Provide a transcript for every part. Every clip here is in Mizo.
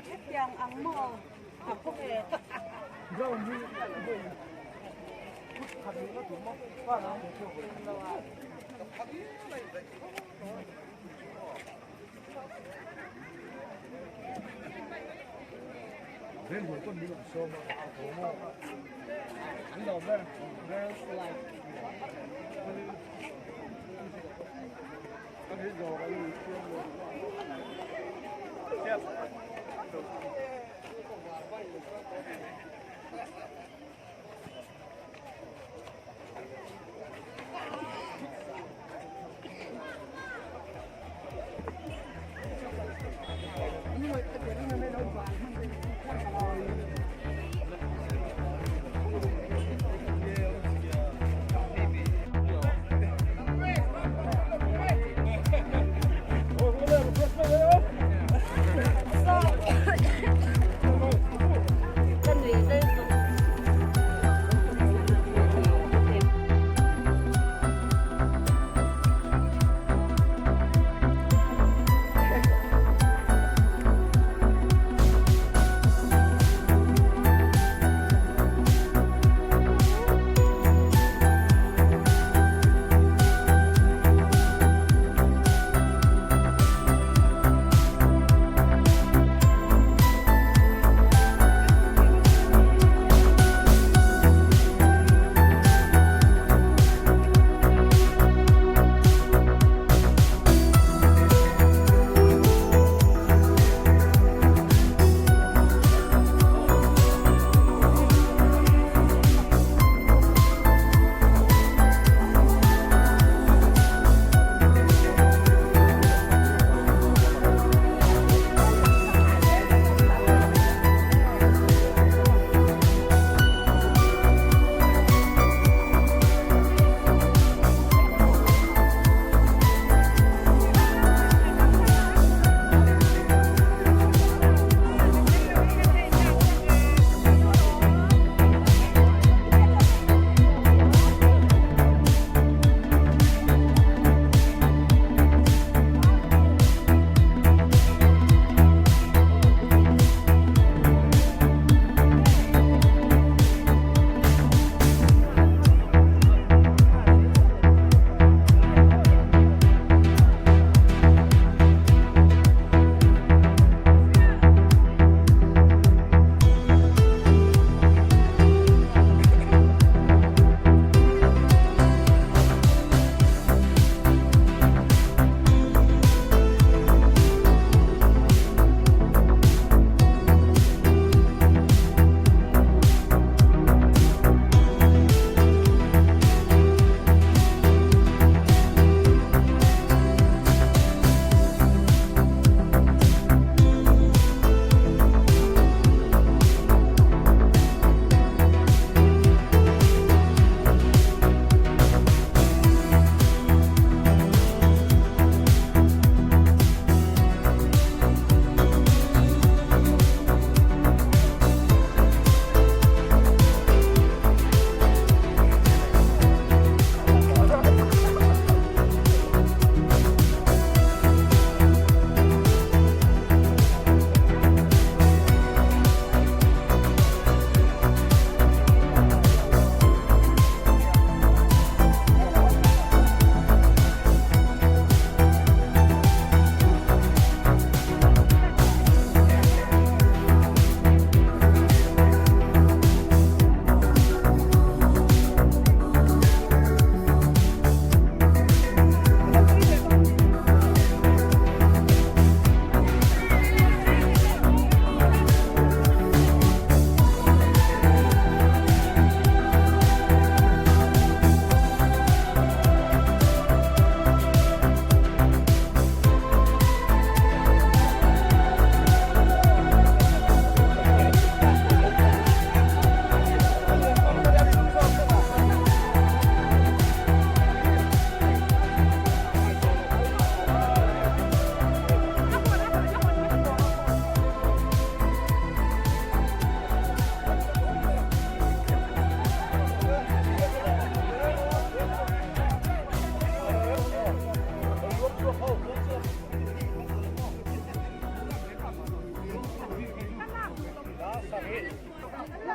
Hetiang ang maw a khaw ve. Ka nui zel tawh.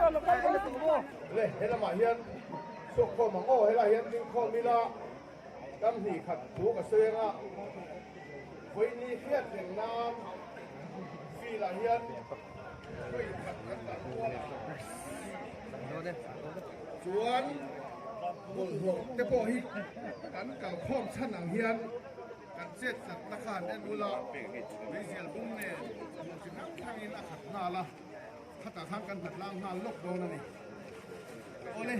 Le, he lamah hian chhuak khawm ang aw, helaiah hian ding khawm ila kam hnih khat thu ka sawi anga vawiini hriat reng nan field ah hian vawi khat kan dah kual a, chuan bawlhhlawh te pawh hi kan kal khawm chhan ang hian kan chet tlatna khan en ula meizial bung nen hmuh chi hrang hrangin a khat nghal a. Khatah khan kan hlat lang nghal lawk dawn a ni. Awle,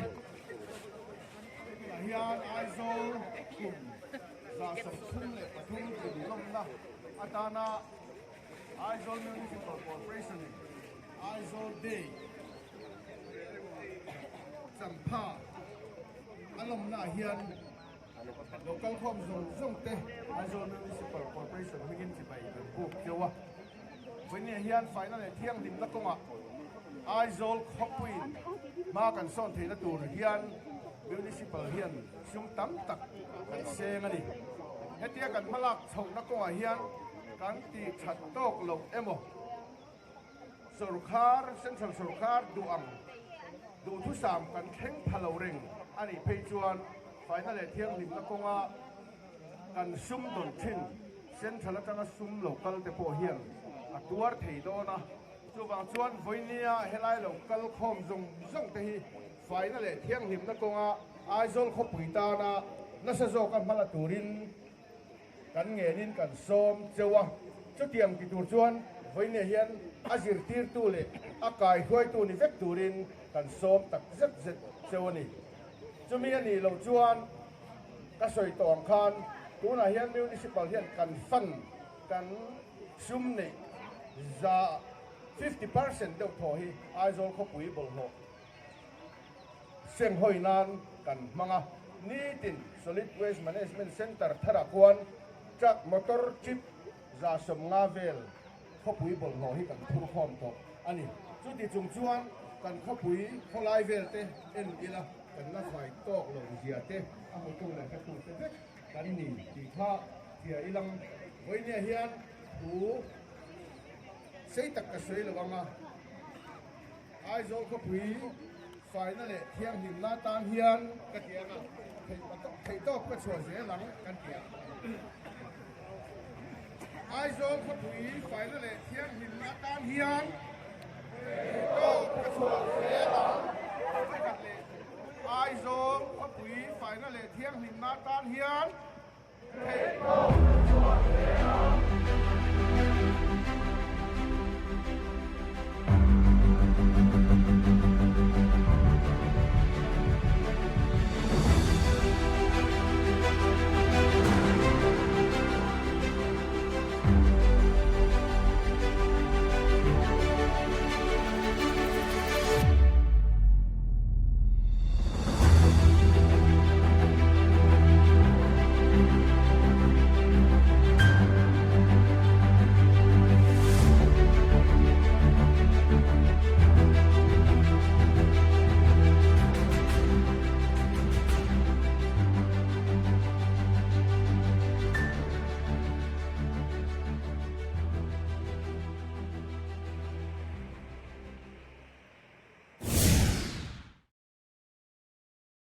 tunah hian Aizawl kum 33 tlin lawmna atana Aizawl Municipal Corporation in Aizawl Day champha a lawmnaah hian Local khawm zawng zawng te Aizawl Municipal Corporation hmingin chibai kan buk teuh a. Vawinia hian faina leh thianghlimna kawngah Aizawl khawpuiin hma kan sawn theihna tur hian Municipal hian sum tam tak kan seng a ni. Hetia kan hmalak chhohna kawngah hian kan tih that tawk loh emaw Sorkar, Central sorkar duh ang duhthusam kan thleng pha lo reng a nih phei chuan faina leh thianghlimna kawnga kan sum dawn thin Central atanga sum lo kal te pawh hian a tuar thei dawn a. Chuvang chuan vawinia helai lo kal khawm zawng zawng te hi faina leh thianghlimna kawnga Aizawl khawpui tana nasa zawka hmala turin Kan ngenin kan sawm cheu a, chutiang ti tur chuan vawiinah hian a zirtirtu leh a kaihruaitu ni vek turin kan sawm tak zet zet cheu a ni. Chumi a nih loh chuan ka sawi tawh ang khan tunah hian Municipal hian kan fund kan sum neih za 50% deuh thaw hi Aizawl khawpui bawlhhlawh Senghawi nan kan hmang a, nitin Solid Waste Management Centre tharah khuan truck motor trip 150 vel khawpui bawlhhlawh hi kan phur khawm tawh a ni. Chuti chung chuan kan khawpui khawlai vel te en ila kan la fai tawk lo zia te a hmutu leh hretu te vek kan ni tih kha thia ilang vawinia hian thu sei tak ka sawi lo ang a. Aizawl khawpui faina leh thianghlimna atan hian ka ti ang a, theihtawp ka chhuah zel ang kan ti ang. Aizawl khawpui faina leh thianghlimna atan hian theihtawp ka chhuah zel ang. Aizawl khawpui faina leh thianghlimna atan hian theihtawp ka chhuah zel ang.